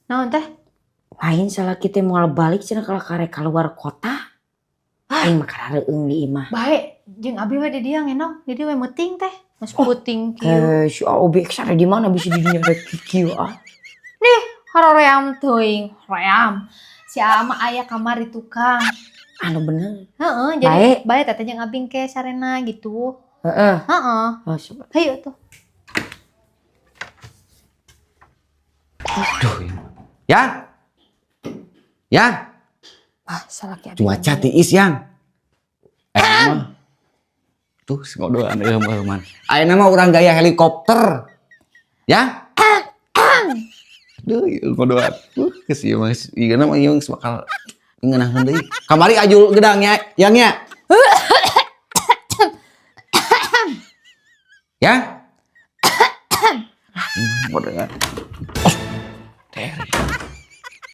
Naon teh? Lain salaki teh moal balik cenah kalau karek keluar kota. Aing mah karareueung di imah. Bae, jeung abi we di dieu ngendong, di dieu we meuting teh. Geus puting kieu. Eh, si Aobe sare di mana bisa di dinya rek kieu ah. Hoream teuing, hoream. Si Aa mah aya kamar di tukang. Anu bener. Heeh, jadi bae teteh jeung abi ke sarena gitu. Heeh. Heeh. Oh, coba. Hayu tuh. Aduh. Ya. Ya, Ah, salaki abi. Cuaca tiis yang. Ayeuna mah. Tuh, ngodoan eueuh-eueuh. Ayeuna mah urang gaya helikopter. Ya. Aduh, ieu ngodoan. Geus ieu mah ieu mah ieu geus bakal ngeunaheun deui. Kamari ajul gedang nya, yang nya. Ya. Ah, ngodoan. Oh, ter.